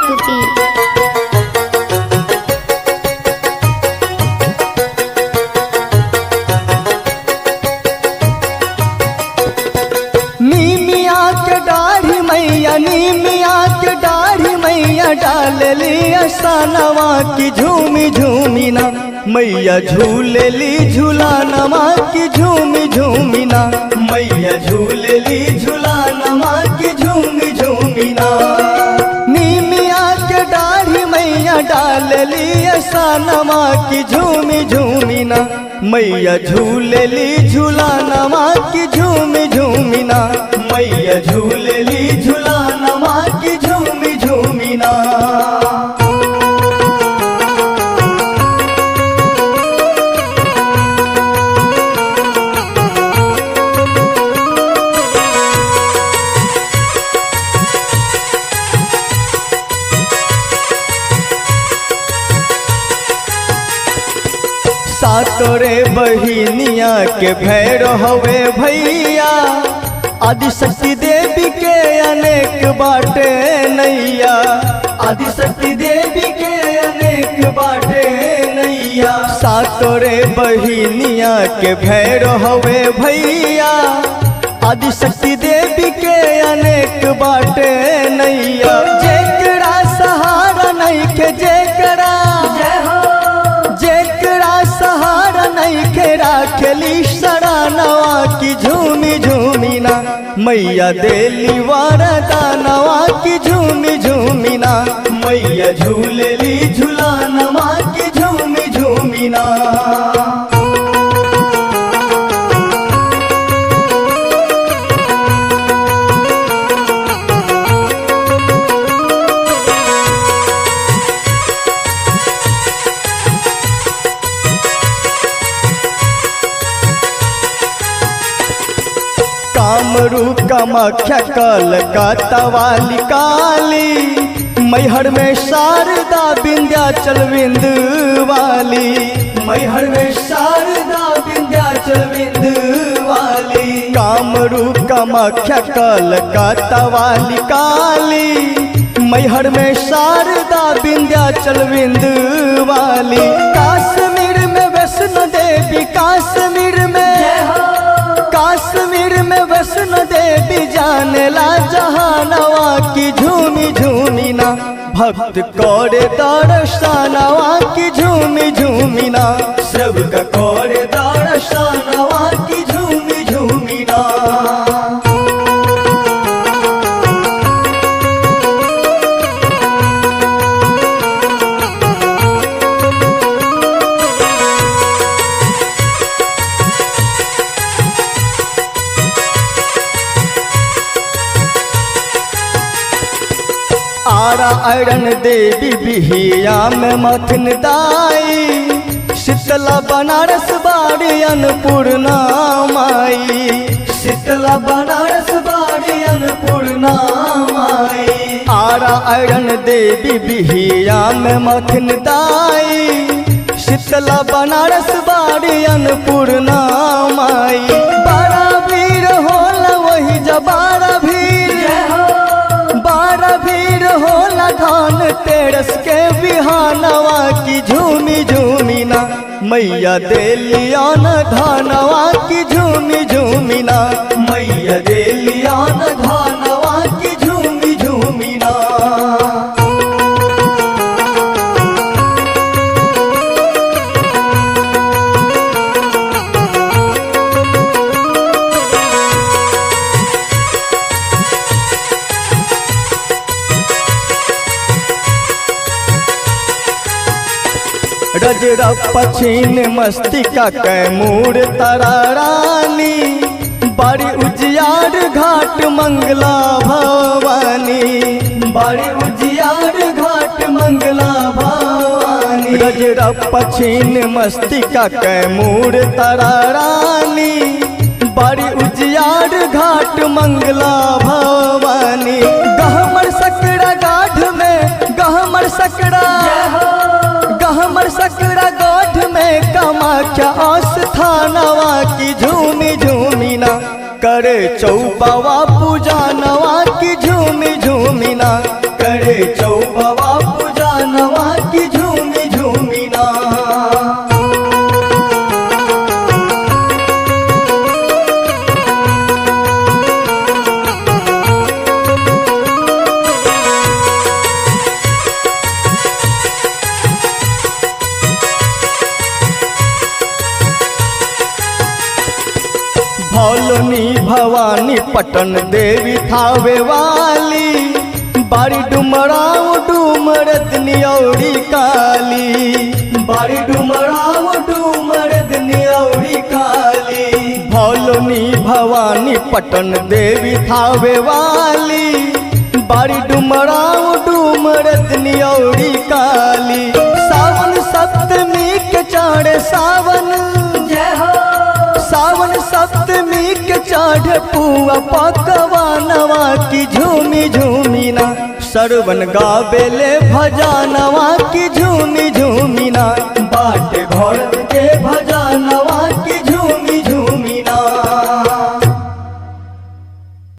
प्रस्तुति। नीमिया के डाढ़ी मैया, नीमिया के डाढ़ी मैया डालली असानवा की झूमी झूमी ना, मैया झूलेली झूलानवा की झूमी झूमी ना, मैया झूलेली झूलानवा की झूमी झूमी ना। नीमिया के डाढ़ी मैया डालली असानवा की झूमी झूमी ना, मैया झूलेली झूलानवा की झूमी झूमी ना, मैया झूलेली झूलानवा की झूमी झूमी ना। सातोरे बहिनिया के भैर हवे भैया, आदिशक्ति देवी के अनेक बाटे नैया, आदिशक्ति देवी के अनेक बाटे नैया। सातोरे बहिनिया के भैर हवे भैया, आदिशक्ति देवी के अनेक बाटे नैया। जेकरा सहारा नइखे, जेकरा जेकरा सहारा नइखे राखेली शरणवा की झूमी झूमी ना, मैया देली वरदानवा की झूमी झूमी ना, मैया झूलेली झूलानवा की झूमी झूमी ना। कामरू कामाख्या कलकत्ता वाली काली, मैहर में शारदा विंध्याचल विंद वाली, मैहर में शारदा विंध्याचल विंद वाली। कामरू कामाख्या कलकत्ता वाली काली, मैहर में शारदा विंध्याचल विंद वाली। काश्मीर में वैष्णो देवी, काश्मीर में काश्मीर में वैष्णो देवी जाने ला जहानवा की झूमी झूमी ना, भक्त करे दर्शनवा की झूमी झूमी ना, सबका करे दर्शनवा की झूमी झूमी ना। आरा अरण देवी बिहिया में मथन दाई, शीतला बनारस बाड़ी अन्नपूर्णा माई, शीतला बनारस बाड़ी अन्नपूर्णा माई। आरा अरण देवी बिहिया में मथन दाई, शीतला बनारस बाड़ी अन्नपूर्णा माई। बड़ा भीड़ होला वही जबारा भीड़, बारा भीड़ होला धान तेरस के बिहानवा की झूमी झूमी ना, मैया देलियान धानवा की झूमी झूमी ना, मैया देलियान धानवा की झूमी झूमी ना। रजरा पछीन मस्तिका कैमूर तारा रानी, बारी उजियार घाट मंगला भवानी, बारी उजियार घाट मंगला भवानी। रजरा पछीन मस्तिका कैमूर तारा रानी, बारी उजियार घाट मंगला भवानी। गहमर सकड़ा गाढ़ में, गहमर सकड़ा गहमर सकड़ा गाढ़ में कामाख्या आस्थानवा की झूमी झूमी ना, करे चौपावा पूजा नवा की झूमी झूमी ना, करे चौपावा। पटन देवी थावे वाली, बारी डुमराव डुमरत नियौरी काली, बारी डुमराव डुमरत नियौरी काली। भोलनी भवानी पटन देवी थावे वाली, बारी डुमराव डुमरत नियौरी काली। सावन सप्तमी के चढ़े सावन, जय हो। सावन सप्तमी के चढ़ पुआ पकवानवा की झूमी झूमी ना, सरवन गावेले भजनवा की झूमी झूमी ना। बाट घर